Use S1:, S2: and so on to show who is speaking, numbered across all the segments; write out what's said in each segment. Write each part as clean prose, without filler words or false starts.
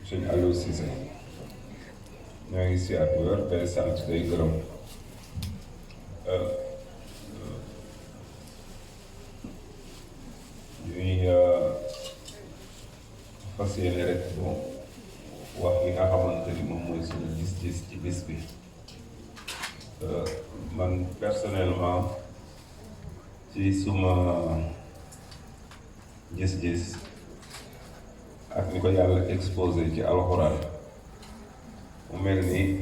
S1: sëñ Aliou Cissé ñoo ngi si at wér tey sant tey gërëm ñuy fas yéene rek bon wax li nga xamante ni moom mooy suñu gis-gis ci bis bi man personnellement ci suma gis-gis ak ni ko yàlla exposé ci alxuraan mu mel ni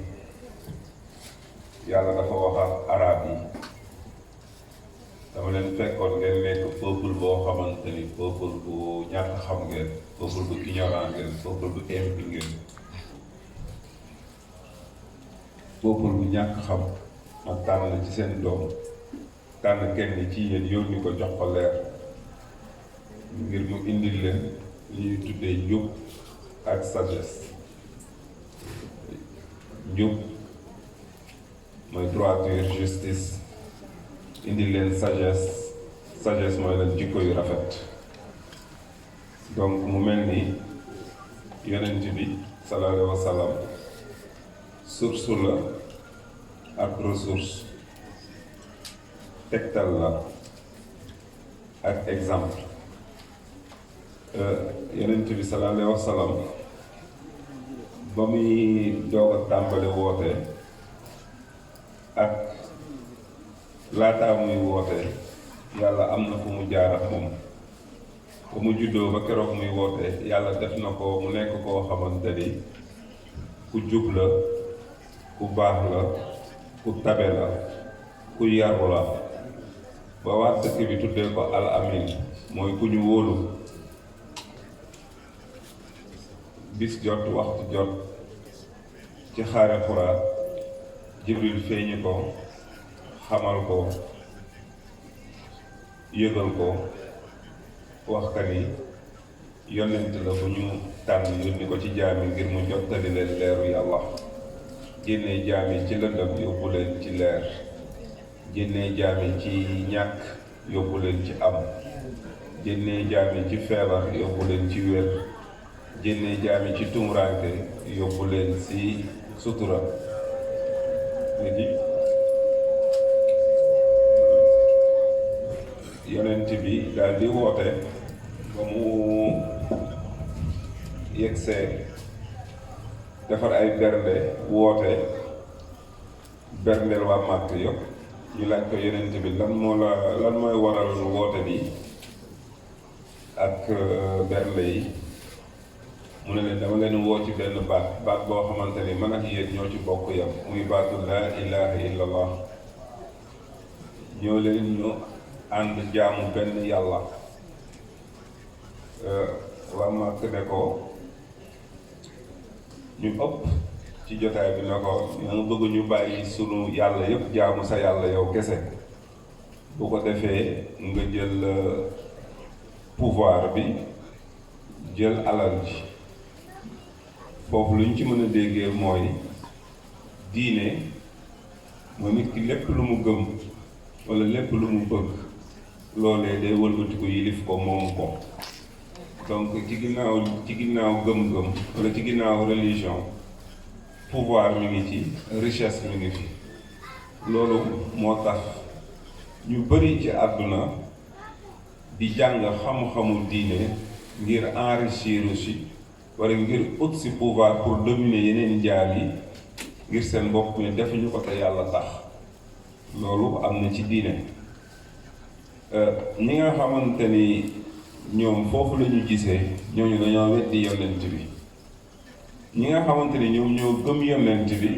S1: yàlla dafa wax ak arab yi dama leen fekkoon ngeen nekk peuple boo xamante ni peuple bu ñàkk xam ngeen peuple bu ignorant ngeen peuple bu impie ngeen peuple bu ñàkk xam ma tànn ci seen doom tànn kenn ci yéen yónni ko jox ko leer ngir mu indil leen li ñuy tuddee njub ak sagesse njub mooy droiture justice indil leen sagesse sagesse mooy leen jikko yu rafet donc mu mel ni yonent bi sallallahu alayhi wa sallam source la ak ressource tegtal la ak exemple yonent bi sallallahu alayhi wa sallam ba muy doog a tàmbali woote ak laataa muy woote yàlla am na fu mu jaar ak moom ba mu juddoo ba keroog muy woote yàlla def na ko mu nekk koo xamante ni ku jub la ku baax la ku tabe la ku yaru la ba waa dëkk bi tuddee ko al amin mooy ku ñu wóolu bis jot waxtu jot ci xaare Xuraa Jibril feeñu ko xamal ko yëgal ko wax ka ni yonent la bu ñu tànn yónni ko ci jaami ngir mu jottali leen leeru yàlla génnee jaami ci lëndëm yóbbu leen ci leer génnee jaami ci ñàkk yóbbu leen ci am génnee jaami ci feebar yóbbu leen ci wér génnee jaami ci tumuraanke yóbbu leen ci sutura léegi yonent bi daal di woote ba mu yegsee defar ay bernde woote berndeel waa màkk yëpp ñu laaj ko yonent bi lan mooy waral woote bi ak bernde yi mu ne leen dama leen woo ci benn baat boo xamante ni man ak yéen ñoo ci bokk yam muy baatu laa ilaha illallah ñoo leen ñu ànd jaamu benn yàlla waa màkk ne ko ñu ëpp ci jotaay bi ne ko ñu bëgg ñu bàyyi sunu yàlla yëpp jaamu sa yàlla yow kese bu ko defee nga jël pouvoir bi jël alal ji foofu lu ñu ci mën a déggee mooy diine mooy nit ki lépp lu mu gëm walla lépp lu mu bëgg loolee day wëlbatiku yilif ko moom ko donc ci ginnaaw gëm-gëm walla ci ginnaaw religion pouvoir mi ngi ci richesse mi ngi fi loolu moo tax ñu bari ci àdduna di jàng xam-xamu diine ngir enrichir aussi wala ngir ut si pouvoir pour dominer yeneen jaam yi ngir seen bopp mais defuñu ko te yàlla tax loolu am na ci diine ñi nga xamante ni ñoom foofu la ñu gisee ñooñu dañoo weddi yonent bi ñi nga xamante ni ñoom ñoo gëm yonent bi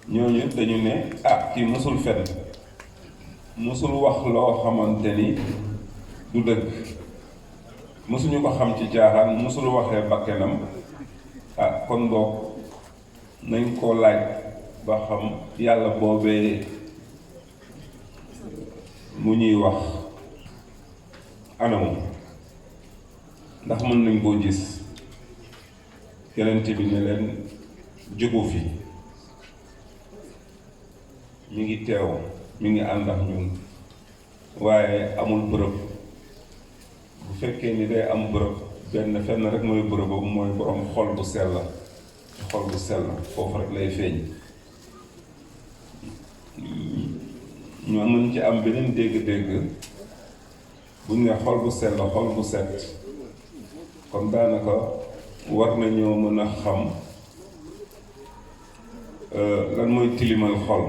S1: ñooñu dañu ne kii mësul fen mësul wax loo xamante ni du dëgg mësuñu ko xam ci caaxaan mësul waxee bakkenam kon boog nañ ko laaj ba xam yàlla boobee mu ñuy wax anamu ndax mën nañ koo gis yonent bi ne leen jógu fi mi ngi teew mi ngi ànd ak ñun waaye amul bërëb bu fekkee ni day am bërëb fenn rek mooy bërëb boobu mooy borom xol bu sell foofu rek lay feeñ. ñu mën ci am beneen dégg-dégg buñ ne xol bu sell xol bu set comme daanaka war nañoo mën a xam lan mooy tilimal xol.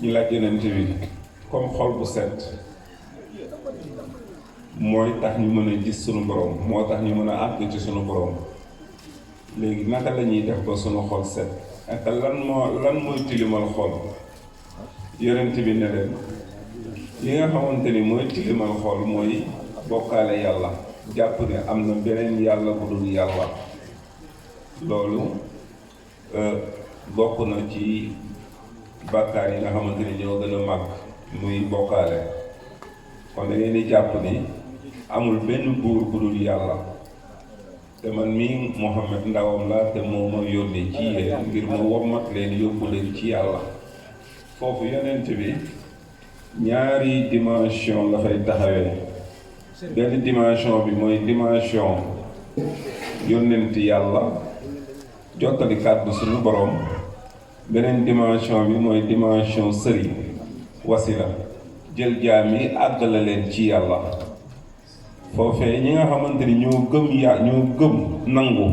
S1: ñu laaj Yonent bi comme xol bu set mooy tax ñu mën a gis sunu borom, moo tax ñu mën a àgg ci sunu borom, léegi naka la ñuy def ba sunu xol set ak lan mooy tilimal xol. Yonent bi ne leen li nga xamante ni mooy tilimal xol mooy bokkaale yàlla, jàpp ne am na beneen yàlla bu dul yàlla. loolu bokk na ci bàkkaar yi nga xamante ni ñoo gën a màgg, muy bokkaale. kon da ngeen di jàpp ni amul benn buur bu dul yàlla, te man mii Muhammad ndawam la, te moo ma yónni ci yéen ngir ma wommat leen yóbbu leen ci yàlla. foofu Yonent bi ñaari dimension la fay taxawee. benn dimension bi mooy dimension yónnent yàlla, jottali kàddu suñu borom. beneen dimension bi mooy dimension sëriñ, wasila, jël jaam yi àggale leen ci yàlla. foofee ñi nga xamante ni ñoo gëm nangu,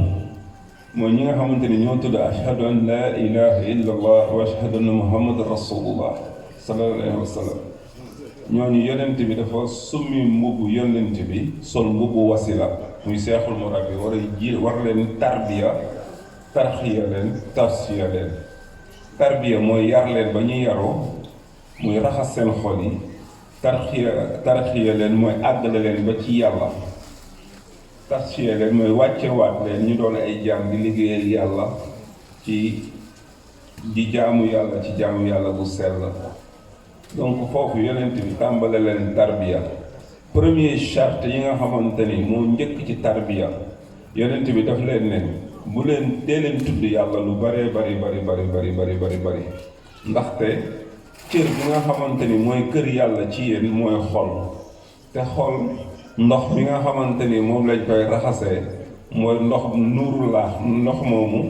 S1: mooy ñi nga xamante ni ñoo tudd ashhadu an laa ilaha illa allah wa ashhadu anna muhammadan rasulullah sallallahu alayhi wa sallam. ñooñu Yonent bi dafa summi mbubu Yonent bi sol mbubu wasila, muy seexul murabbi war leen tarbiya, tarxiya leen, tarsiya leen. tarbiya mooy yar leen ba ñu yaroo, muy raxas seen xol yi. tarxiya leen mooy àggale leen ba ci yàlla. tarsiya leen mooy wàccewaat leen ñu doon ay jaam di liggéeyal yàlla ci di jaamu yàlla ci jaamu yàlla bu sell. donc foofu Yonent bi tàmbale leen tarbiya. premier charte yi nga xamante ni moo njëkk ci tarbiya, Yonent bi daf leen ne bu leen dee leen tudd yàlla lu bari ndaxte cër bi nga xamante ni mooy kër yàlla ci yéen mooy xol. te xol ndox mi nga xamante ni moom lañ koy raxasee mooy ndox nuurullah. ndox moomu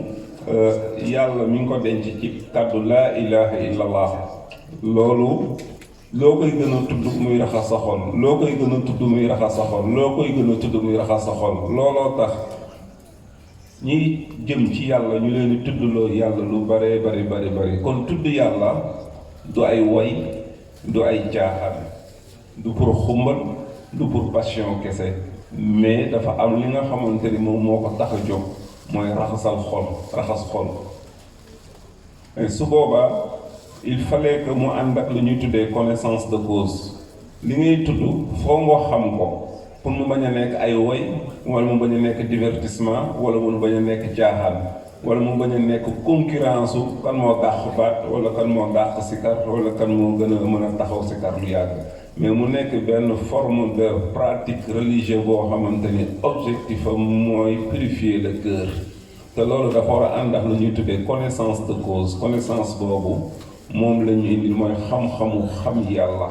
S1: yàlla mi ngi ko denc ci kàddu laa ilaha illallah. loolu loo koy gën a tudd muy raxas sa xol, loo koy gën a tudd muy raxas sa xol, loo koy gën a tudd muy raxas sa xol. looloo tax ñi jëm ci yàlla ñu leen di tuddloo yàlla lu bari. kon tudd yàlla du ay woy, du ay caaxaan, du pour xumbal, du pour passion kese, mais dafa am li nga xamante ni moom moo ko tax a jóg, mooy raxas xol. et su boobaa il fallait que mu ànd ak lu ñuy tuddee connaissance de cause. li ngay tudd foo nga xam ko pour mu bañ a nekk ay woy, wala mu bañ a nekk divertissement, wala mu bañ a nekk caaxaan, wala mu bañ a nekk concurrence kan moo dàq baat, wala kan moo dàq sikar, wala kan moo gën a mën a taxaw sikar lu yàgg. mais mu nekk benn forme de pratique religieuse boo xamante ni objectif am mooy purifier le cœur. te loolu dafa war a ànd ak lu ñuy tuddee connaissance de cause. connaissance boobu moom la ñu indil mooy xam-xamu xam yàlla,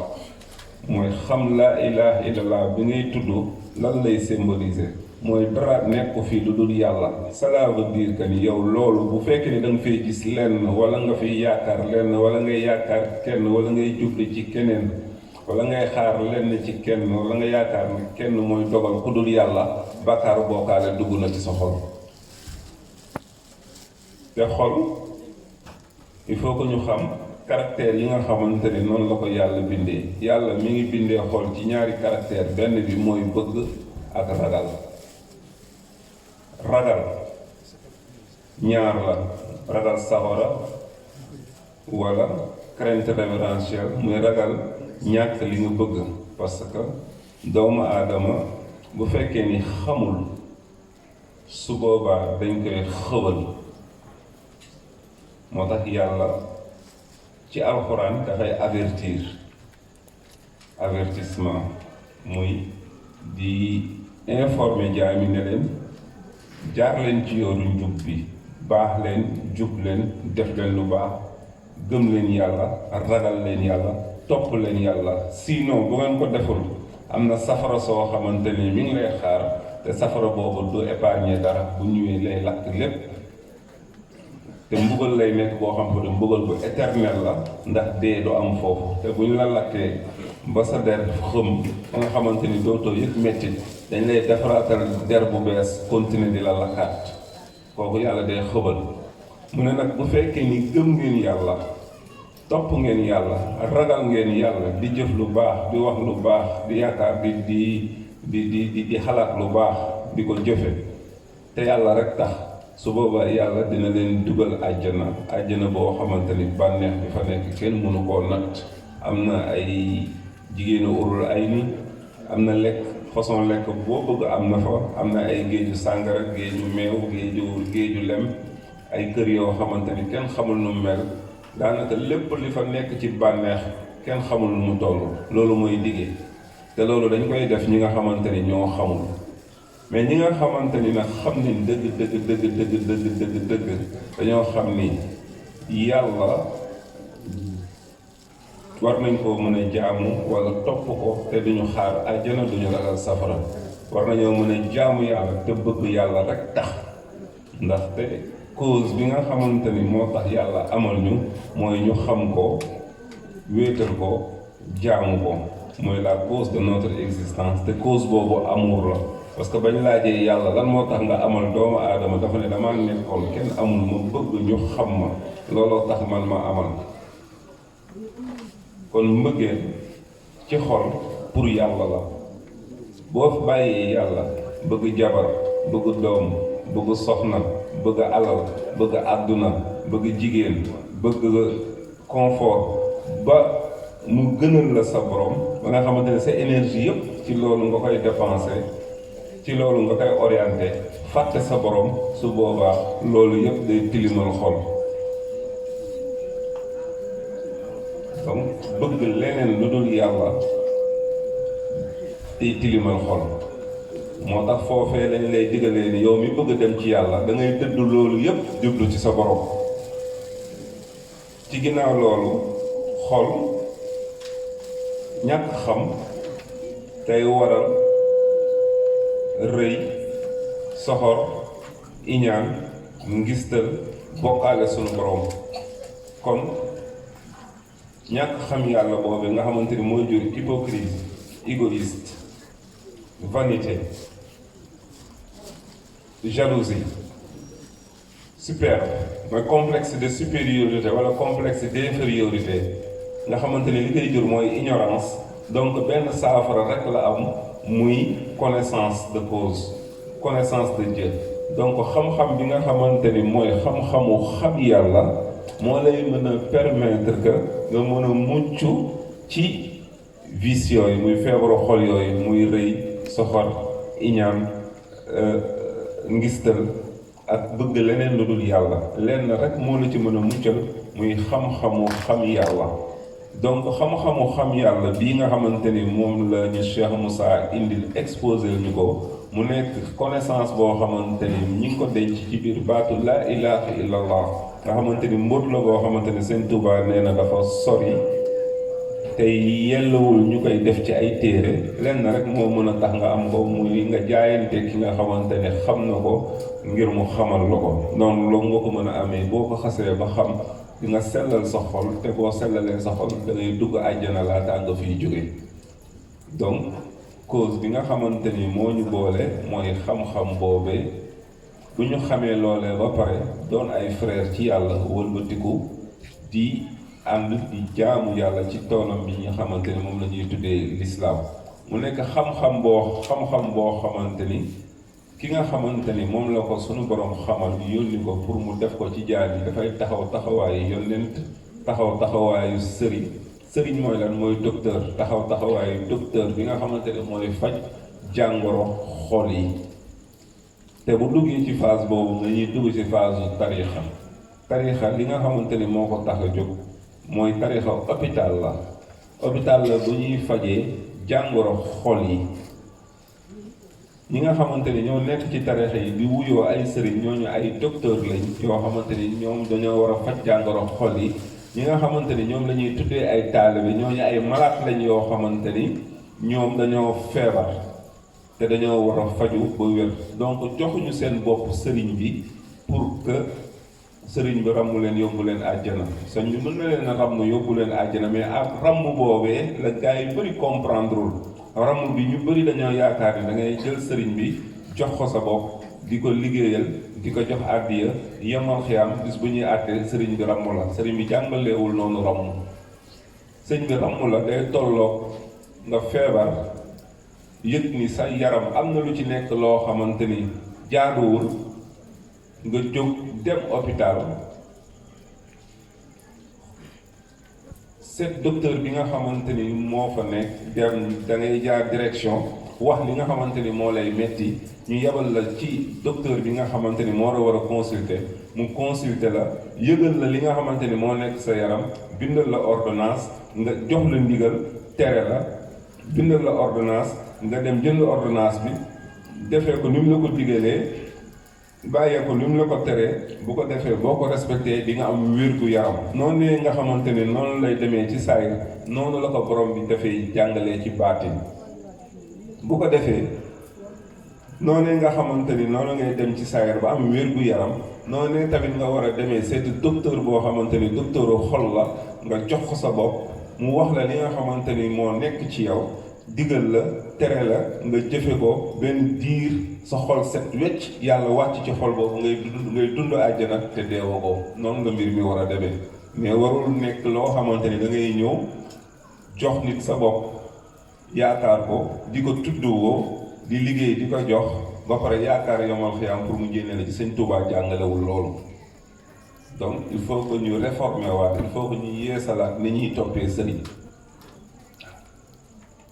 S1: mooy xam laa ilaha illallah bi ngay tudd lan lay symboliser. mooy dara nekk ko fii lu dul yàlla. cela veut dire que ni yow loolu bu fekkee ni da nga fay gis lenn, wala nga fiy yaakaar lenn, wala ngay yaakaar kenn, wala ngay jubli ci keneen, wala ngay xaar lenn ci kenn, wala nga yaakaar ni kenn mooy dogal ku dul yàlla, bàkkaaru bokkaale dugg na ci sa xol. te xol il faut que ñu xam caractère yi nga xamante ni noonu la ko yàlla bindee. yàlla mi ngi bindee xol ci ñaari caractère. benn bi mooy bëgg ak ragal. ragal ñaar la: ragal safara wala crainte révérentielle, muy ragal ñàkk li nga bëgg. parce que doomu aadama bu fekkee ni xamul, su boobaa dañ koy xëbal. moo tax yàlla ci alxuraan dafay avertissement, muy di informer jaami ne leen jaar leen ci yoonu njub bi, baax leen, jub leen, def leen lu baax, gëm leen yàlla, ragal leen yàlla, topp leen yàlla. sinon bu ngeen ko deful am na safara soo xamante ni mi ngi lay xaar te safara boobu du épargner dara bu ñëwee lay lakk lépp te mbugal lay nekk boo xam ne mbugal bu éternel la ndax dee du am foofu te bu ñu la lakkee ba sa der xëm ba nga xamante ni dootoo yëg metti dañ lay defaraatal der bu bees continuer di la lakkaat kooku yàlla day xëbal mu ne nag bu fekkee ni gëm ngeen yàlla topp ngeen yàlla ragal ngeen yàlla di jëf lu baax di wax lu baax di yaakaar di xalaat lu baax di ko jëfe te yàlla rek tax su boobaa yàlla dina leen dugal àjjana boo xamante ni bànneex bi fa nekk kenn mënu koo natt am na ay jigéenu urul ay ni am na lekk façon lekk boo bëgg am na fa am na ay géeju sàngara géeju meew géeju lem ay kër yoo xamante ni kenn xamul nu mel daanaka lépp li fa nekk ci bànneex kenn xamul nu mu toll loolu mooy dige te loolu dañ koy def ñi nga xamante ni ñoo xamul mais ñi nga xamante ni nag xam ni dëgg dañoo xam ni yàlla war nañ koo mën a jaamu wala topp ko te duñu xaar àjjana duñu ragal safara war nañoo mën a jaamu yàlla te bëgg yàlla rek tax ndaxte cause bi nga xamante ni moo tax yàlla amal ñu mooy ñu xam ko wéetal ko jaamu ko mooy la cause de notre existence te cause boobu amour la parce que bañ laajee yàlla lan moo tax nga amal doomu aadama dafa ne damaa nekkoon kenn amul ma bëgg ñu xam ma looloo tax man ma amal kon mbëggeel ci xol pour yàlla la boo bàyyee yàlla bëgg jabar bëgg doom bëgg soxna bëgg alal bëgg àdduna bëgg jigéen bëgg confort ba mu gënal la sa borom ba nga xamante ne sa énergie yëpp ci loolu nga koy dépenser ci loolu nga koy orienté fàtte sa borom su boobaa loolu yëpp day tilimal xol donc bëgg leneen lu dul yàlla day tilimal xol moo tax foofee lañ lay digalee ni yow mi bëgg dem ci yàlla da ngay dëdd loolu yépp jublu ci sa borom ci ginnaaw loolu xol ñàkk xam tey waral rëy soxor iñaan ngistal bokkaale sunu borom kon ñàkk xam yàlla boobu nga xamante ni mooy jur hypocrisie égoïste vanité jalousie superbe mooy complexe de supériorité wala complexe d'infériorité nga xamante ni li koy jur mooy ignorance donc benn saafara rek la am muy connaissance de cause connaissance de Dieu donc xam-xam bi nga xamante ni mooy xam-xamu xam yàlla moo lay mën a permettre que nga mën a mucc ci vices yooyu muy feebaru xol yooyu muy rëy soxor iñaan ngistal ak bëgg leneen lu dul yàlla lenn rek moo la ci mën a muccal muy xam-xamu xam yàlla donc xam-xamu xam yàlla bii nga xamante ni moom la ñu Cheikh Moussa indil exposé ñu ko mu nekk connaissance boo xamante ni ñi ngi ko denc ci biir baatu laa ilaha illallah nga xamante ni mbóot la boo xamante ni Sëñ Tuubaa nee na dafa sori te yellawul ñu koy def ci ay téere lenn rek moo mën a tax nga am ko muy nga jaayante ki nga xamante ne xam na ko ngir mu xamal la ko noonu loolu nga ko mën a amee boo ko xasee ba xam di nga sellal sa xol te boo sellalee sa xol da ngay dugg àjjana laataa nga fiy jóge donc cause bi nga xamante ni moo ñu boole mooy xam-xam boobee bu ñu xamee loolee ba pare doon ay frère ci yàlla wëlbatiku di ànd di jaamu yàlla ci toolam bi nga xamante ni moom la ñuy tuddee l'islam mu nekk xam-xam boo xamante ni ki nga xamante ni moom la ko sunu borom xamal yónni ko pour mu def ko ci jaar yi dafay taxaw taxawaayu yonent taxaw taxawaayu sëriñ mooy lan mooy docteur taxaw taxawaayu docteur bi nga xamante ni mooy faj jàngoro xol yi te bu duggee ci phase boobu nga ñuy dugg ci phase tarixa li nga xamante ni moo ko tax a jóg mooy tarixa hôpital la bu ñuy fajee jàngoro xol yi ñi nga xamante ni ñoo nekk ci tarixa yi di wuyoo ay sëriñ ñooñu ay docteur lañ yoo xamante ni ñoom dañoo war a faj jàngoro xol yi ñi nga xamante ni ñoom la ñuy tuddee ay taalibe ñooñu ay malade lañ yoo xamante ni ñoom dañoo feebar te dañoo war a faju ba wér. donc joxuñu seen bopp sëriñ bi pour que sëriñ bi ràmm leen yóbbu leen àjjana. sa ñu mën na leen a ràmm yóbbu leen àjjana, mais ak ràmm boobee la gars yi bëri comprendrewul. ràmm bi ñu bëri dañoo yaakaar ni da ngay jël sëriñ bi jox ko sa bopp di ko liggéeyal di ko jox àddiya yemal xiyaam bis bu ñuy àttee sëriñ bi ràmm la. sëriñ bi jàngaleewul noonu ràmm. sëriñ bi ràmm la day tolloog nga feebar yëg ni sa yaram am na lu ci nekk loo xamante ni jaaduwul nga jóg dem hôpital seet docteur bi nga xamante ni moo fa nekk dem da ngay jaar direction wax li nga xamante ni moo lay metti ñu yebal la ci docteur bi nga xamante ni moo la war a consulter mu consulter la yëgal la li nga xamante ni moo nekk sa yaram bindal la ordonnance nga jox la ndigal tere la bindal la ordonnance nga dem jënd ordonnance bi defee ko ni mu la ko digalee bàyyee ko ni mu la ko teree bu ko defee boo ko respecté di nga am wér-gu-yaram. noonu ne nga xamante ne noonu lay demee ci saayir noonu la ko borom bi dafay jàngalee ci baatin. bu ko defee noonu nga xamante ni noonu ngay dem ci saayir ba am wér-gu-yaram noonu tamit nga war a demee seeti docteur boo xamante ni docteuru xol la nga jox ko sa bopp mu wax la li nga xamante ni moo nekk ci yow. digal la tere la nga jëfe ko benn diir sa xol set wecc yàlla wàcc ci xol boobu ngay dund àjjana te deewoo ko. noonu nga mbir mi war a demee mais warul nekk loo xamante ni da ngay ñëw jox nit sa bopp yaakaar ko di ko tuddwoo di liggéey di ko jox ba pare yaakaar yomal xiyaam pour mu génne la ci Sëñ Tuubaa jàngalewul loolu. donc il faut que ñu réformer waat il faut que ñu yeesalaat ni ñuy toppee sëriñ.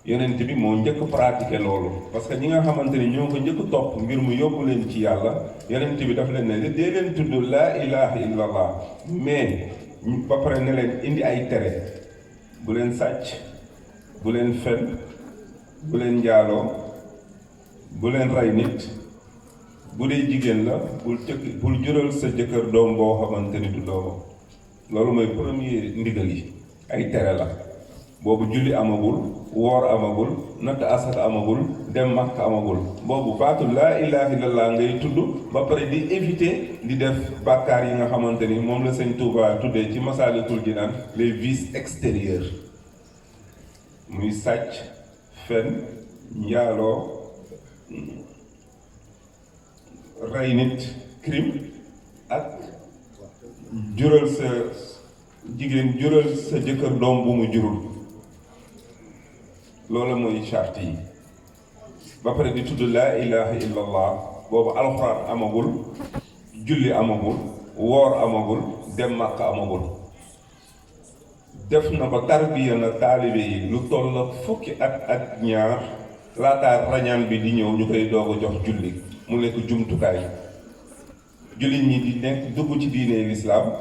S1: yonent bi moo njëkk pratiquer loolu parce que ñi nga xamante ni ñoo ko njëkk topp ngir mu yóbbu leen ci yàlla yonent bi daf leen ne dee leen tudd laa ilaha illallah mais ba pare ne leen indi ay tere bu leen sàcc bu leen fen bu leen njaaloo bu leen rey nit bu dee jigéen la bul jural sa jëkkër doom boo xamante ni du doomam. loolu mooy premier ndigal yi ay tere la. boobu julli amagul woor amagul natt asaka amagul dem Makka amagul boobu baatu laa ilaaha illallah ngay tudd ba pare di éviter di def bàkkaar yi nga xamante ni moom la Sëñ Tuubaa tuddee ci Masaalikul Jinaan les vices extérieurs muy sàcc fen njaaloo rey nit crime ak jural sa jigéen jural sa jëkkër doom bu mu jurul. loolu mooy charte yi ba pare di tudd laa ilaha illallah boobu alxuraan amagul julli amagul woor amagul dem Makka amagul. def na ba tarbiya na taalibe yi lu toll fukki at ak ñaar laataa rañaan bi di ñëw ñu koy doog a jox julli mu nekk jumtukaay jullit ñi di nekk dugg ci diine lislaam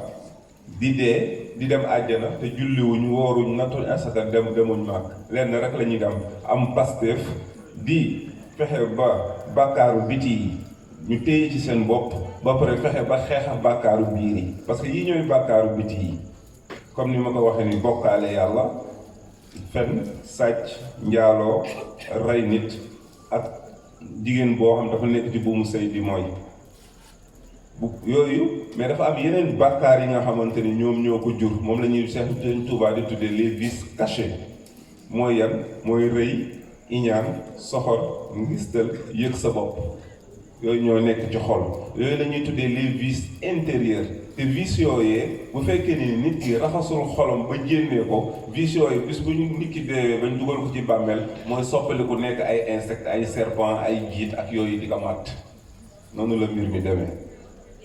S1: di dee di dem àjjana te julliwuñ wooruñ nattuñ asaka demuñ Makka lenn rek la ñuy dem am Pastef di fexe ba bàkkaaru biti yi ñu téye ci seen bopp ba pare fexe ba xeex ak bàkkaaru biir yi parce que yii ñooy bàkkaaru biti yi comme ni ma ko waxee ni bokkaale yàlla fen sàcc njaaloo rey nit ak jigéen boo xam dafa nekk ci buumu sëy bi mooy yooyu mais dafa am yeneen bàkkaar yi nga xamante ni ñoom ñoo ko jur moom la ñuy Sëñ Tuubaa di tuddee les vices cachés mooy yan mooy rëy iñaan soxor ngistal yëg sa bopp yooyu ñoo nekk ci xol yooyu la ñuy tuddee les vices intérieurs te vices yooyee bu fekkee ni nit ki raxasul xolam ba génnee ko vices yooyu bis bu ñu nit ki deewee bañ dugal ko ci bàmmeel mooy soppali ku nekk ay insectes ay serpent ay jiit ak yooyu di ko màtt noonu la mbir mi demee.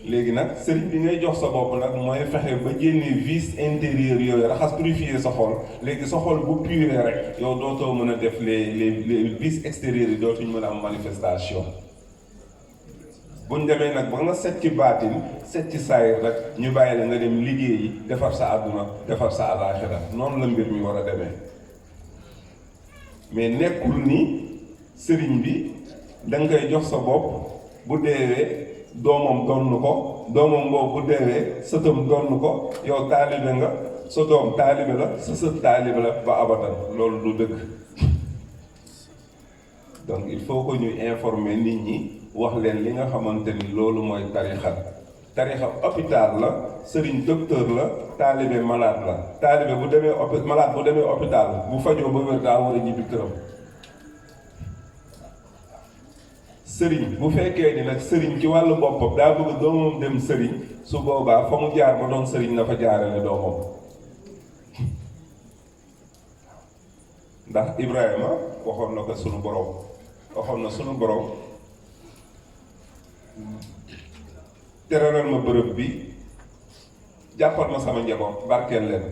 S1: léegi nag sëriñ bi ngay jox sa bopp nag mooy fexe ba génne vices intérieurs yooyu raxas purifier sa xol léegi sa xol bu puré rek yow dootoo mën a def les vices extérieurs yi dootuñ mën a am manifestation. buñ demee nag ba nga set ci baatin set ci saayir rek ñu bàyyi la nga dem liggéeyi defar sa àdduna defar sa alaaxira noonu la mbir mi war a demee mais nekkul ni sëriñ bi da nga koy jox sa bopp bu deewee doomam donn ko doomam boobu bu deewee sëtam donn ko yow taalibe nga sa doom taalibe la sa sët taalibe la ba abadan loolu du dëgg donc il faut que ñu informer nit ñi wax leen li nga xamante ni loolu mooy tarixa hôpital la sëriñ docteur la taalibe malade la taalibe bu demee malade bu demee hôpital bu fajoo ba wér daa war a ñibbi këram. sëriñ bu fekkee ni nag sëriñ ci wàllu boppam daa bëgg doomam dem sëriñ su boobaa fa mu jaar ba doon sëriñ na fa jaarale doomam. ndax Ibrahima waxoon na ko sunu borom teralal ma bërëb bi jàppal ma sama njaboot barkeel leen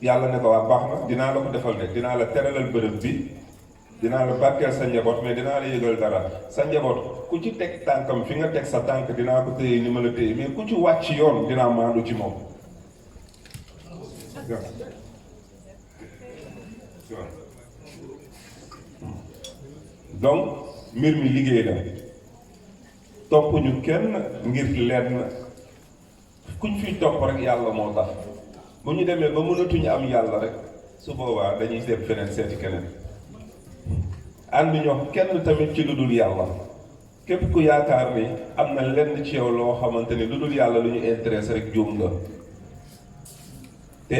S1: yàlla ne ko waa baax na dinaa la ko defal ne dinaa la teralal bërëb bi dinaa la barkeel sa njaboot mais dinaa la yëgal dara sa njaboot ku ci teg tànkam fi nga teg sa tànk dinaa ko téye ni ma la téye mais ku ci wàcc yoon dinaa maandu ci moom. donc mbir mi liggéey la topp ñu kenn ngir lenn kuñ fiy topp rek yàlla moo tax bu ñu demee ba mënatuñu am yàlla rek su boobaa dañuy seet feneen seeti keneen ànd ñoo kenn tamit ci lu dul yàlla képp ku yaakaar ni am na lenn ci yow loo xamante ni lu dul yàlla lu ñu intéressé rek juum nga te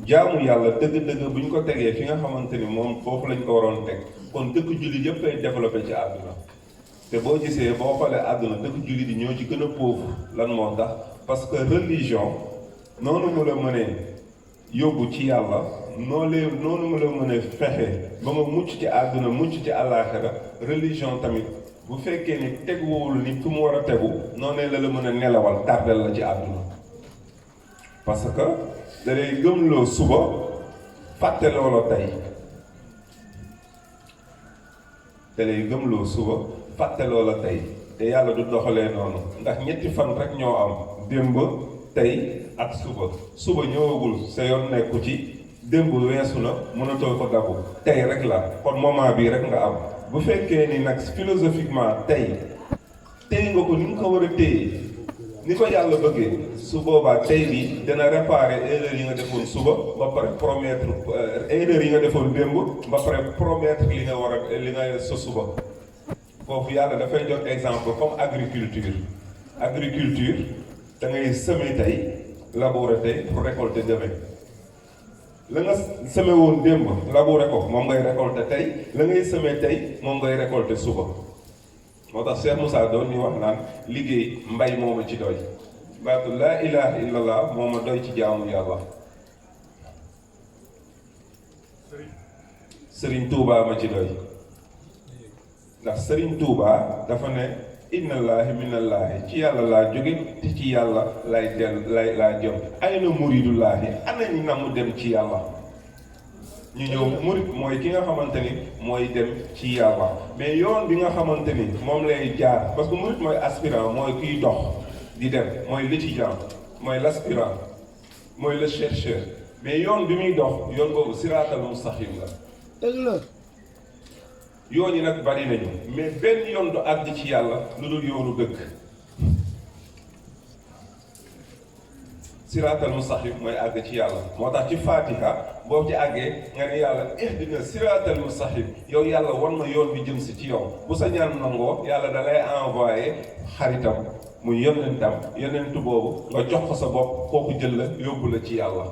S1: jaamu yàlla dëgg-dëgg bu ñu ko tegee fi nga xamante ni moom foofu lañ ko waroon teg kon dëkk jullit yëpp ay développé ci àdduna te boo gisee boo xoolee àdduna dëkk jullit yi ñoo ci gën a pauvre lan moo tax parce que religion noonu mu la mënee yóbbu ci yàlla noonu mu la mënee fexe ba nga mucc ci àdduna mucc ci àllaaxira religion tamit bu fekkee ni teguwul ni fu mu war a tegu noonee la mën a nelawal tardel la ci àdduna parce que da lay gëmloo suba fàtte loola tey te yàlla du doxalee noonu ndax ñetti fan rek ñoo am démb tey ak suba ñëwagul sa yoon nekku ci démb weesu na mënatoo ko dabu tey rek la kon moment bii rek nga am bu fekkee ni nag philosophiquement tey nga ko ni nga ko war a téye ni ko yàlla bëggee su boobaa tey bi dana réparer erreur yi nga defoon suba ba pare promettre erreur yi nga defoon démb ba pare promettre li nga sa suba foofu yàlla dafay jox exemple comme agriculture da ngay semer tey labourer tey pour récolter demain la nga semer woon démb labourer ko moom ngay récolter tey la ngay semer tey moom ngay récolter suba moo tax Cheikh Moussa doon ñu wax naan liggéey mbay moo ma ci doy baatu laa ilaha illallah moo ma doy ci jaamu yàlla Serigne Touba ma ci doy ndax Serigne Touba dafa ne innallaahi minallaahi ci yàlla laa jóge te ci yàlla laa jëm ay na muridullaahi ana ñu na mu dem ci yàlla ñu ñëw murid mooy ki nga xamante ni mooy dem ci yàlla mais yoon bi nga xamante ni moom lay jaar parce que murid mooy aspirant mooy kiy dox di dem mooy l'étudiant mooy l'aspirant mooy le chercheur mais yoon bi muy dox yoon boobu siraatal mustaqim la dëgg la yoon yi nag bari nañu mais benn yoon du àgg ci yàlla lu dul yoonu dëgg siraatal mustaqim mooy àgg ci yàlla moo tax ci Fatiha boo ci àggee nga ne yàlla ihdina siraatal mustaqim yow yàlla wan ma yoon bi jëm si ci yow bu sa ñaan nangoo yàlla da lay envoyé xaritam muy yonentu boobu nga jox ko sa bopp kooku jël la yóbbu la ci yàlla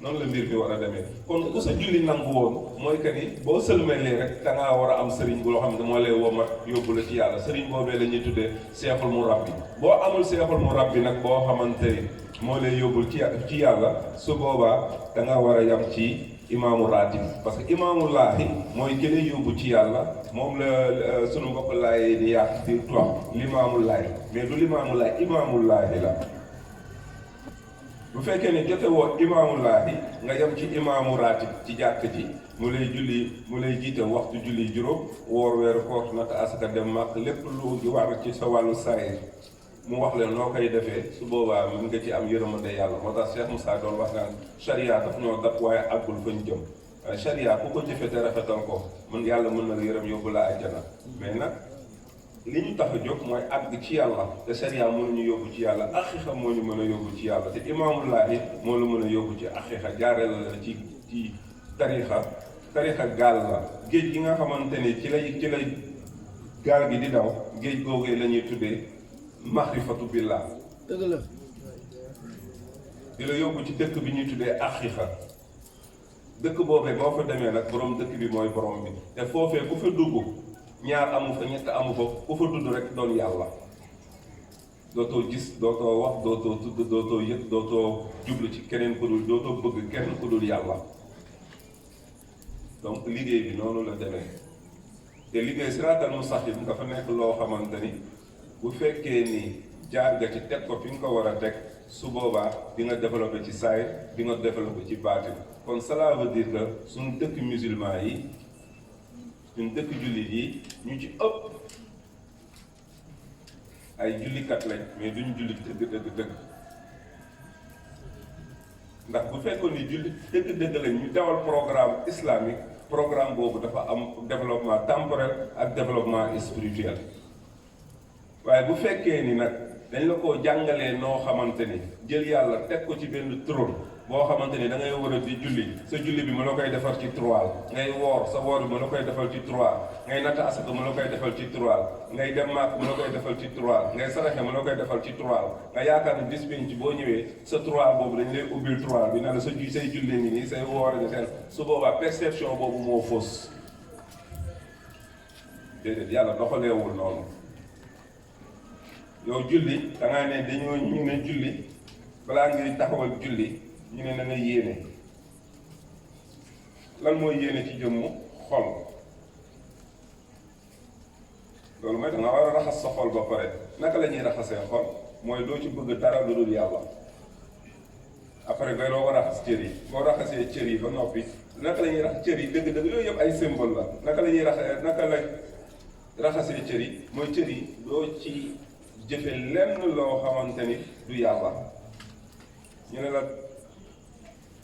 S1: noonu la mbir bi war a demee kon ku sa julli nangu woon mooy que ni boo sëlmalee rek da ngaa war a am sëriñ bu loo xam ne moo lay womat yóbbu la ci yàlla sëriñ boobee la ñuy tuddee seexul mu rabbi boo amul seexul mu rabbi nag boo xamante ni moo lay yóbbul ci yàlla su boobaa da nga war a yam ci imaamu raatib parce que imaamullaahi mooy ki lay yóbbu ci yàlla moom la sunu mbokk laay di yàq di wax limaamullaahi mais du limaamullaahi imaamullaahi la bu fekkee ne jote woo imaamullaahi nga yem ci imaamu raatib ci jàkk ji mu lay jiite waxtu julli juróom woor weeru koor natt asaka dem màkk lépp lu war ci sa wàllu saayir mu wax leen noo koy defee su boobaa mën nga ci am yërmande yàlla moo tax Cheikh Moussa doon wax naan charia daf ñoo dab waaye àggul fañ jëm waaye charia ku ko jëfee te rafetal ko yàlla mën na la yërëm yóbbu la àjjana mais nag li ñu tax a jóg mooy àgg ci yàlla te charia mënuñu yóbbu ci yàlla aqiqa moo ñu mën a yóbbu ci yàlla te imaamullaahi moo la mën a yóbbu ci aqiqa jaareel la ci tarixa gaal la géej gi nga xamante ni ci lay gaal gi di daw géej googee la ñuy tuddee maxrifatu billah.
S2: dëgg la.
S1: di la yóbbu ci dëkk bi ñuy tuddee aqiqa. dëkk boobee boo fa demee nag borom dëkk bi mooy borom bi te foofee ku fa dugg ñaar amu fa ñett amu fa ku fa dudd rek doon yàlla. dootoo gis dootoo wax dootoo tudd dootoo yëg dootoo jublu ci keneen ku dul dootoo bëgg kenn ku dul yàlla. donc liggéey bi noonu la demee te liggéey siraatal mustaqim dafa nekk loo xamante ni bu fekkee ni jaar nga ci teg ko fi nga ko war a teg su boobaa di nga développé ci saayir di nga développé ci baatin. kon cela veut dire que suñu dëkk musulman yi suñu dëkk jullit yi ñu ci ëpp ay jullikat lañ mais duñ jullit dëgg ndax bu fekkoon ni jullit dëgg lañ ñu dawal programme islamique programme boobu dafa am développement temporel ak développement spirituel. waaye bu fekkee ni nag dañ la ko jàngalee noo xamante ni jël yàlla teg ko ci benn trône boo xamante ni da ngay war a di julli sa julli bi mu la koy defal ci trois ngay woor sa woor bi mu la koy defal ci trois ngay natt asaka mu la koy defal ci trois ngay dem maak mu la koy defal ci trois ngay saraxe mu la koy defal ci trois nga yaakaar ni bis ci boo ñëwee sa trois boobu dañ lay ubbil trois bi ne la sa say julli ngi nii say woor nga seen su boobaa perception boobu moo fausse. déedéet yàlla doxaleewul noonu. yow julli da ngaa ne dañoo ñu ne julli balaa ngay taxawal julli ñu ne na nga yéene lan mooy yéene ci jëmmu xol loolu mooy da nga war a raxas sa xol ba pare naka la ñuy raxasee xol mooy doo ci bëgg dara lu dul yàlla après ngay loo war a raxas cër yi boo raxasee cër yi ba noppi naka la ñuy raxas cër yi dëgg-dëgg yooyu yëpp ay symbole la naka la ñuy raxasee cër yi mooy cër yi doo ci jëfe lenn loo xamante ni du yàlla ñu ne la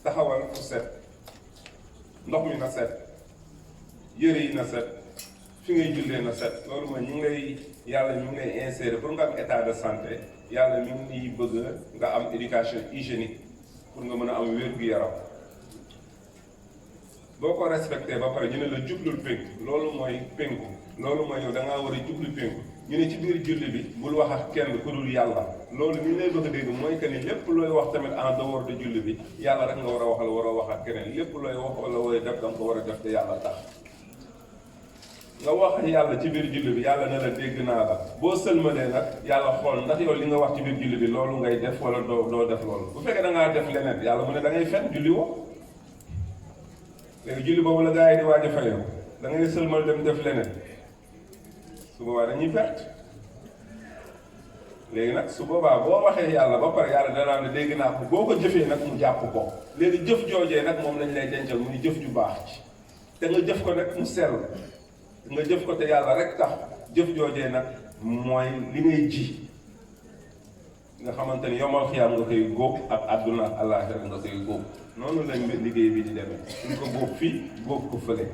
S1: taxawal fu set ndox mi na set yëre yi na set fi ngay jullee na set loolu mooy ñu ngi lay yàlla ñu ngi lay insérer pour nga am état de santé yàlla ñu ngi bëgg nga am éducation hygiénique pour nga mën a am wér-gu-yaram boo ko respecté ba pare ñu ne la jublul penku loolu mooy penku loolu mooy yow da ngaa war a jublu penku ñu ne ci biir julli bi bul wax ak kenn ku dul yàlla loolu ñu lay bëgg a dégg mooy que ni lépp looy wax tamit en dehors de julli bi yàlla rek nga war a waxal war a wax ak keneen lépp looy wax wala wooy def da nga ko war a def te yàlla tax nga wax ak yàlla ci biir julli bi yàlla ne la dégg naa la boo sëlmalee nag yàlla xool ndax yow li nga wax ci biir julli bi loolu ngay def wala doo def loolu bu fekkee da ngaa def leneen yàlla mu ne da ngay fen julli woo léegi julli boobu la gars yi di waaj a fayoo da ngay sëlmal dem def leneen su boobaa dañuy perte léegi nag su boobaa boo waxee yàlla ba pare yàlla danaa ne dégg naa ko boo ko jëfee nag mu jàpp ko léegi jëf joojee nag moom lañ lay dencal muy jëf ju baax ci te nga jëf ko nag mu sell nga jëf ko te yàlla rek tax jëf joojee nag mooy li ngay ji nga xamante ni yomal xiyaam nga koy góob ak àdduna ak àllaaxira nga koy góob noonu lañ liggéey bi di demee suñ ko góob fii góob ko fële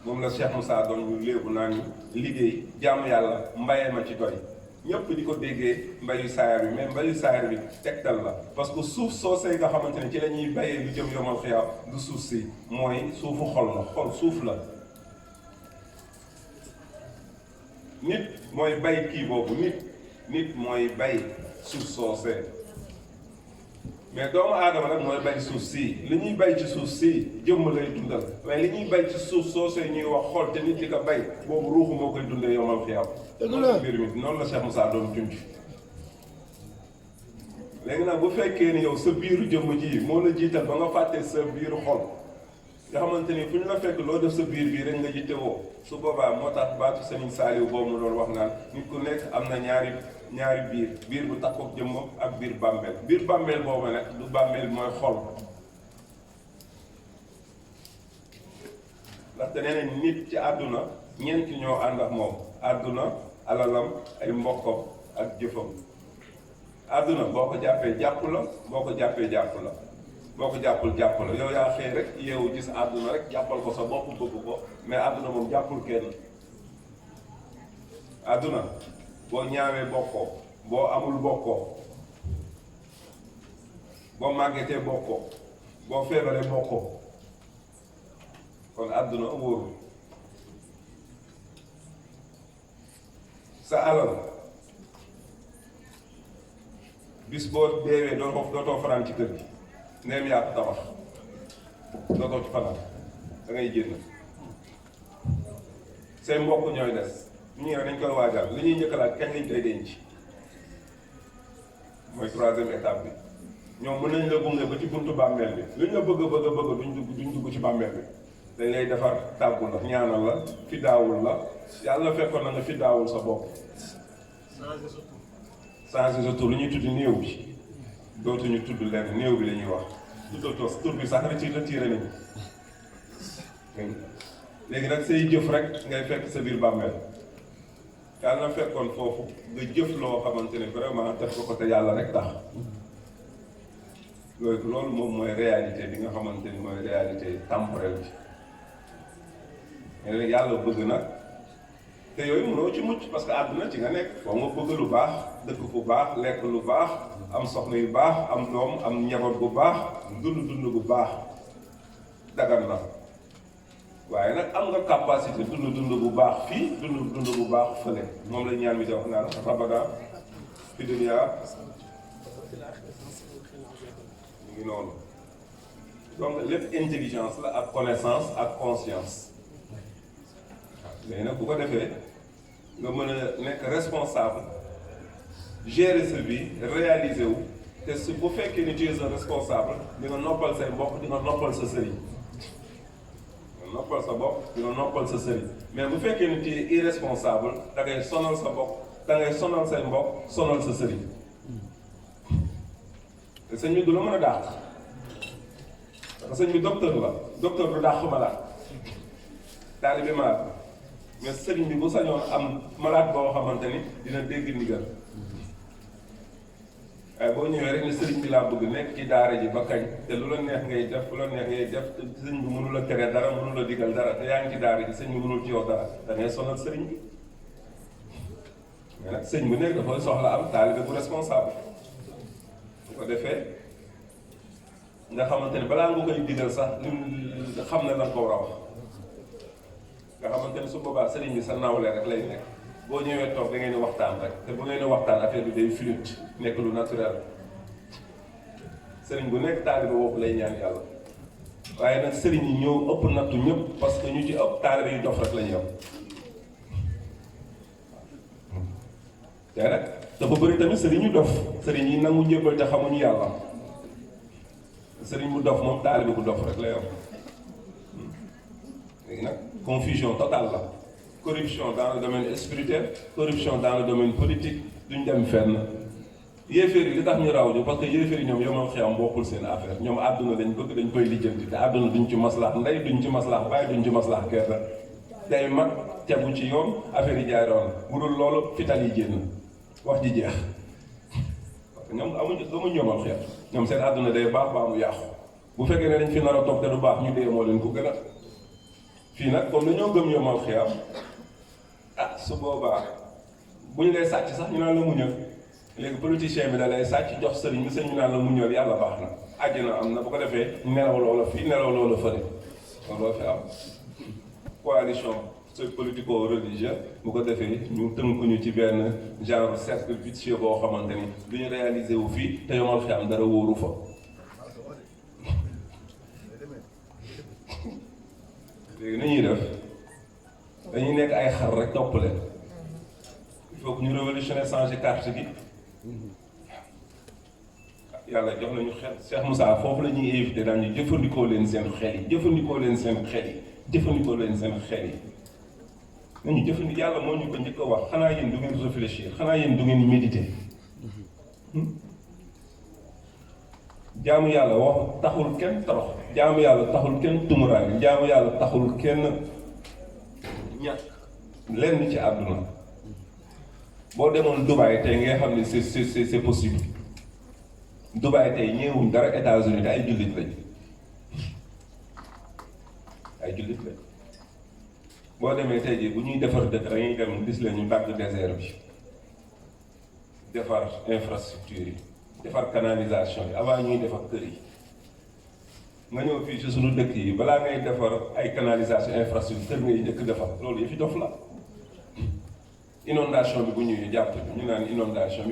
S1: moom la Cheikh Moussa doon ñu léebu naa ñu liggéey jaamu yàlla mbayee ma ci doy ñëpp di ko déggee mbayu saayar bi mais mbayu saayar bi tegtal la parce que suuf soosee nga xamante ne ci la ñuy bayee lu jëm yomal xiyaam du suuf si mooy suufu xol la xol suuf la nit mooy bay kii boobu nit mooy bay suuf soosee mais doomu aadama nag mooy bay suuf si li ñuy bay ci suuf si jëmm lay dundal waaye li ñuy bay ci suuf soosee ñuy wax xol te nit di ko bay boobu ruuxu moo koy dundee yomal xiyaam mbir mi noonu la Cheikh Moussa doon junj léegi nag bu fekkee ni yow sa biiru jëmm ji moo la jiital ba nga fàtte sa biiru xol nga xamante ni fu ñu la fekk loo def sa biir bii rek nga jiite woo su boobaa moo tax baatu Sëriñ Saaliw boobu mu doon wax naan nit ku nekk am na ñaari biir bu takkook jëmmam ak biir bàmmeel boobu nag du bàmmeel mooy xol ndaxte nee nañ nit ci àdduna ñeent ñoo ànd ak moom àdduna alalam ay mbokkam ak jëfam àdduna boo ko jàppee jàpp la boo ko jàppee jàpp la boo ko jàppul jàpp la yow yaa xëy rek yeewu gis àdduna rek jàppal ko sa bopp bëgg ko mais àdduna moom jàppul kenn àdduna boo ñaawee bokkoo boo amul bokkoo boo màggetee bokkoo boo feebaree bokkoo kon àdduna wóorul sa alal bis boo deewee dootoo fanaan ci kër gi neem yaa ko tabax dootoo ci fanaan da ngay génn say mbokk ñooy des ñu ñëw dañ koy waajal li ñuy njëkk laaj kañ lañ koy denc mooy troisième étape bi ñoom mën nañ la gunge ba ci buntu bàmmeel bi luñ la bëgg duñ dugg ci bàmmeel bi dañ lay defar tàggu la ñaanal la fi daawul la yàlla fekkoon na nga fi daawul sa bopp changé sa tur lu ñuy tudd néew bi dootuñu tudd lenn néew bi la ñuy wax tuddatoo tur bi sax retiré nañu léegi nag say jëf rek ngay fekk sa biir bàmmeel yàlla na fekkoon foofu nga jëf loo xamante ne vraiment def ko te yàlla rek tax loolu moom mooy réalité bi nga xamante ni mooy réalité temporelle bi mais yàlla bëgg nag te yooyu mënoo ci mucc parce que àdduna ci nga nekk foo nga bëgg lu baax dëkk fu baax lekk lu baax am soxna yu baax am doom am njaboot bu baax dund bu baax dagan na waaye nag am nga capacité dund bu baax fii dund bu baax fële moom la ñaan mi di wax naan rabbana fi dunya mu ngi noonu donc lépp intelligence la ak connaissance ak conscience léegi nag bu ko defee nga mën a nekk responsable gérer sa vie réaliser wu te su bu fekkee ni tu es un responsable di nga noppal say mbokk di nga noppal sa sëriñ noppal sa bopp dina noppal sa sëriñ mais bu fekkee ni tu es irresponsable da ngay sonal sa bopp da ngay sonal say mbokk sonal sa sëriñ te sëñ bi du la mën a dàq parce que sëñ bi docteur du dàq malade taalibe malade mais sëriñ bi bu sañoon am malade boo xamante ni dina dégg ndigal waaye boo ñëwee rek ne sëriñ bi laa bëgg nekk ci daara ji ba kañ te lu la neex ngay def lu la neex ngay def te sëriñ bi mënu la tere dara mënu la digal dara te yaa ngi ci daara ji sëñ bi mënul ci yow dara da ngay sonal sëriñ bi mais nag sëñ bu nekk dafay soxla am taalibe bu responsable bu ko defee nga xamante ne balaa nga koy digal sax xam na lan ko war a wax nga xamante ne su boobaa sëriñ bi sa nawle rek lay nekk boo ñëwee toog da ngeen di waxtaan rek te bu ngeen di waxtaan affaire bi day fluide nekk lu naturel sëriñ bu nekk taalibe boobu lay ñaan yàlla waaye nag sëriñ yi ñëw ëpp nattu ñëpp parce que ñu ci ëpp taalibe yu dof rek la ñu am te nag dafa bëri tamit sëriñ yu dof sëriñ yi nangu njëbbal te xamuñu yàlla sëriñ bu dof moom taalibe bu dof rek lay am léegi nag confusion totale la corruption dans le domaine spirituel corruption dans le domaine politique duñ dem fenn yéeféer yi li tax ñu raw ñu parce que yéeféer yi ñoom yomal xiyam bokkul seen affaire ñoom àdduna lañ bëgg dañ koy lijjanti te àdduna duñ ci maslaax ndey duñ ci maslaax waaye duñ ci maslaax kenn day mag tegu ci yoon affaire yi jaay roon bu dul loolu fital yi génn wax ji jeex parce que ñoom amuñ yomal xiyam ñoom seen àdduna day baax baa mu yàqu bu fekkee ne dañ fi nar a toog te du baax ñu dee moo leen ko gën a fii nag comme dañoo gëm yomal xiyam ah su boobaa bu ñu lay sàcc sax ñu naan la muñal léegi politicien bi da lay sàcc jox sëriñ bi sëriñ ñu naan la muñal yàlla baax na àjjana am na bu ko defee nelaw loola fii nelaw loola fële looloo fi am coalition politico religieux bu ko defee ñu tënkuñu ci benn genre cercle vicieux boo xamante ni du ñu réaliser wu fii te yomal fi am dara wóoru fa léegi ni ñuy def dañuy nekk ay xar rek topp leen il faut que ñu révolutionner changer carte gi yàlla jox nañu xel Cheikh Moussa foofu la ñuy invité daal ñu jëfandikoo leen seen xel yi jëfandikoo leen seen xel yi jëfandikoo leen seen xel yi nañu jëfandikoo yàlla moo ñu ko njëkk a wax xanaa yéen du ngeen réfléchir xanaa yéen du ngeen méditer jaamu yàlla wax taxul kenn torox jaamu yàlla taxul kenn tumuraay jaamu yàlla taxul kenn ñàkk lenn ci àdduna boo demoon Dubaï tey ngay xam ne c'est possible Dubaï tey ñëwuñ dara États-Unis te ay jullit lañ ay jullit lañ boo demee tey jii bu ñuy defar dëkk dañuy dem gis leen ñu dagg désert bi defar infrastructure yi defar canalisation yi avant ñuy defar kër yi nga ñëw fii ci suñu dëkk yi balaa ngay defar ay canalisation infrastructure ngay njëkk defar loolu yëfi dof la. inondation bi bu ñëwee jàpp ñu naan inondation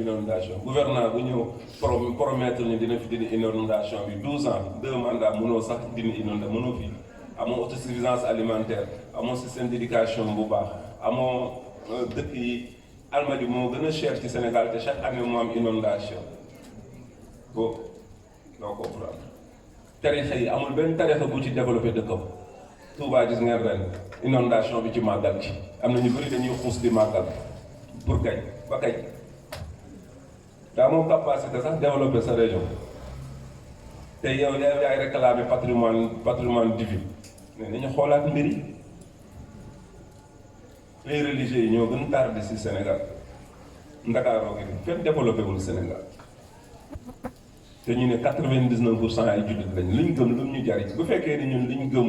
S1: gouvernement bu ñëw promettre ñu dina fi dindi inondation bi 12 ans 2 mandats mënoo sax dindi inondation mënoo fi amoo autosuffisance alimentaire amoo système d'éducation bu baax amoo dëkk yi Almadies moo gën a cher ci Sénégal te chaque année mu am inondation bo doo comprendre tarixa yi amul benn tarixa bu ci développé dëkkam Touba gis ngeen ren inondation bi ci màggal ci am na ñu bëri dañuy xuus di màggal pour kañ ba kañ daa moom capacité sax développer sa région te yow yaay réclamer patrimoine divin mais nañu xoolaat mbir yi les religieux yi ñoo gën tardé ci Sénégal Ndakaaroo gi fenn développé wul Sénégal te ñu ne 99% ay jullit lañ liñ gëm lu ñu jariñ bu fekkee ni ñun liñ gëm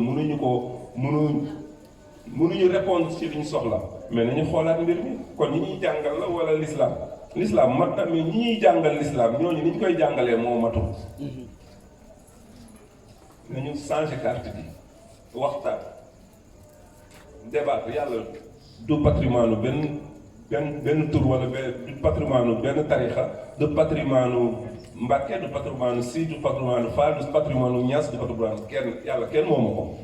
S1: mënuñu répondre ci liñ soxla mais nañu xoolaat mbir mi kon ñi ñuy jàngal la wala l'islam mat na mais ñi ñuy jàngal l'islam ñooñu ni ñu koy jàngalee moo matul. nañu changé carte bi waxtaan débat yàlla du patrimoine benn tur wala du patrimoine benn tarixa du patrimoine Mbàkke du patrimoine Si du patrimoine Faal du patrimoine Ñas du patrimoine kenn moomu ko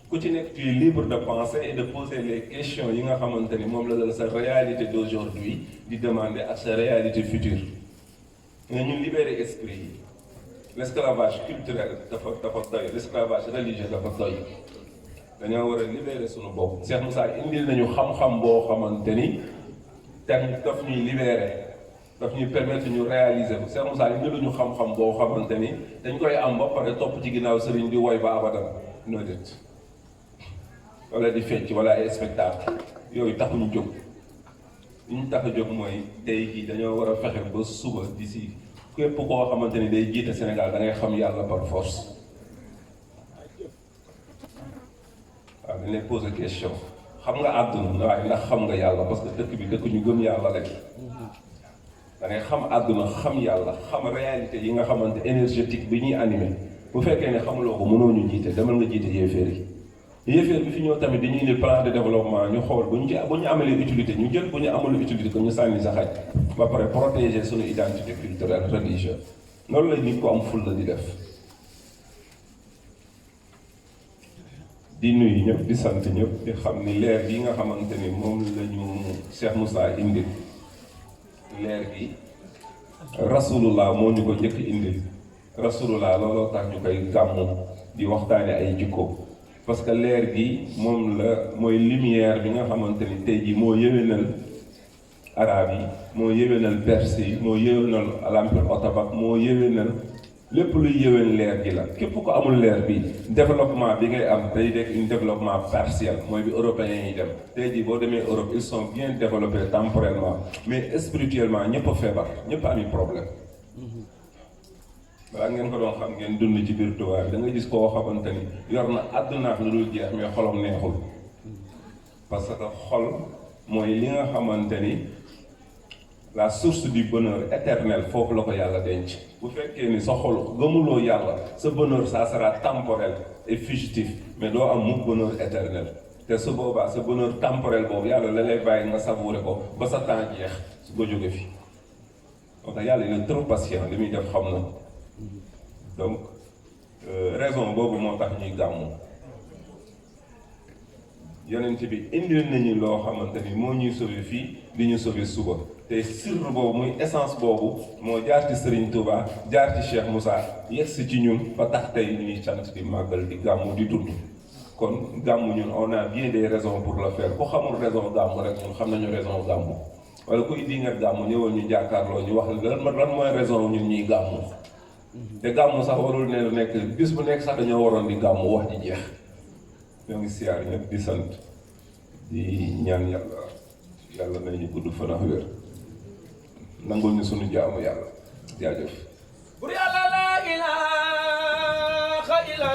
S1: ku ci nekk tu es libre de penser et de poser les questions yi nga xamante ni moom la sa réalité d'aujourd'hui di demander ak sa réalité future nga ñu libérer esprit yi l'esclavage culturel dafa doy l'esclavage religieux dafa doy dañoo war a libérer sunu bopp Cheikh Moussa indil nañu xam-xam boo xamante ni daf ñuy libérer daf ñuy permettre ñu réaliser ko Cheikh Moussa indiluñu xam-xam boo xamante ni dañ koy am ba pare topp ci ginnaaw sëriñ di woy ba abadan noo det wala di fecc wala ay spectacle yooyu taxuñu jóg li ñu tax a jóg mooy tey jii dañoo war a fexe ba suba d'ici képp koo xamante ni day jiite Sénégal da ngay xam yàlla par force waaw dañ lay poser question xam nga àdduna waaye ndax xam nga yàlla parce que dëkk bi dëkk ñu gëm yàlla rek da ngay xam àdduna xam yàlla xam réalité yi nga xamante énergétique bi ñuy animé bu fekkee ne xamuloo ko mënoo ñu jiite demal nga jiite yéeféer yi yéeféer bi fi ñëw tamit dañuy indi plan de développement ñu xool bu ñu amalee utilité ñu jël bu ñu amul utilité ko ñu sànni sa xaj ba pare protéger suñu identité culturelle religieuse loolu la nit ko am ful la di def di nuyu ñëpp di sant ñëpp di xam ni leer gi nga xamante ni moom la ñu Cheikh Moussa indi leer gi rasulullah moo ñu ko njëkk indil rasulullah looloo tax ñu koy gàmmu di waxtaane ay jikko parce que leer gi moom la mooy lumière bi nga xamante ni tey jii moo yéwénal arabe yi moo yéwénal perse yi moo yéwénal l'empire ottoman moo yéwénal lépp luy yéwén leer gi la képp ko amul leer bi développement bi ngay am day nekk un développement partiel mooy bi européens yi dem tey jii boo demee Europe ils sont bien développés temporellement mais spirituellement ñëpp a feebar ñëpp a ami problème balaa ngeen ko doon xam ngeen dund ci biir Tuubaa bi da nga gis koo xamante ni yor na àdduna ak lu dul jeex mais xolam neexul parce que xol mooy li nga xamante ni la source du bonheur éternel foofu la ko yàlla denc bu fekkee ni sa xol gëmuloo yàlla sa bonheur ça sera temporel et fugitif mais doo am mukk bonheur éternel te su boobaa sa bonheur temporel boobu yàlla la lay bàyyi nga savourer ko ba sa temps jeex su ko jóge fi moo tax yàlla il est trop patient li muy def xam na donc raison boobu moo tax ñuy gàmmu yonent bi indil nañu loo xamante ni moo ñuy sauver fii di ñu sauver suba te sirru boobu muy essence boobu moo jaar ci Serigne Touba jaar ci Cheikh Moussa yegsi ci ñun ba tax tey ñuy sant di màggal di gàmmu di dund kon gàmmu ñun on a bien des raisons pour le faire ku xamul raison gàmmu rek ñun xam nañu raison gàmmu wala kuy di nga gàmmu ñëwal ñu jàkkaarloo ñu wax lan mooy raison ñun ñuy gàmmu te gàmmu sax warul ne nekk bis bu nekk sax dañoo waroon di gàmmu wax ji jeex ñoo ngi siyaar ñëpp di sant di ñaan yàlla nañu gudd fan ak wér nangul ñu sunu jaamu yàlla jaajëf.
S2: bur yàlla la ilaha illa